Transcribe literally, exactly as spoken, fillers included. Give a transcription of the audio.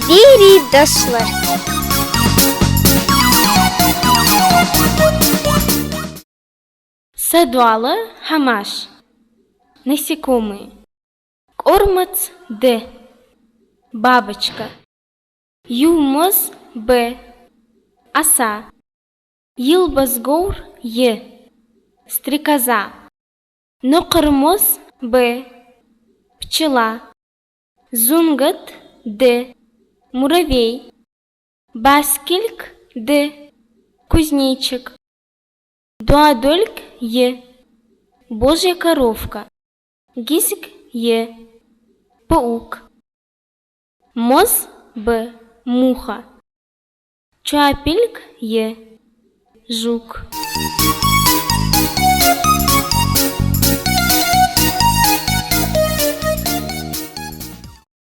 Берий дошлар. Са дола хӀамаш. Насекомые. КӀормац д. Бабочка. Ювмоз б. Оса. Йилбаз говр й. Стрекоза. Нокхармоз б. Пчела. Зунгат д. Муравей. Баскилг д. Кузнечик. Доадолг й. Божья коровка. Гизг й. Паук. Моз б. Муха. Чоапилг й. Жук.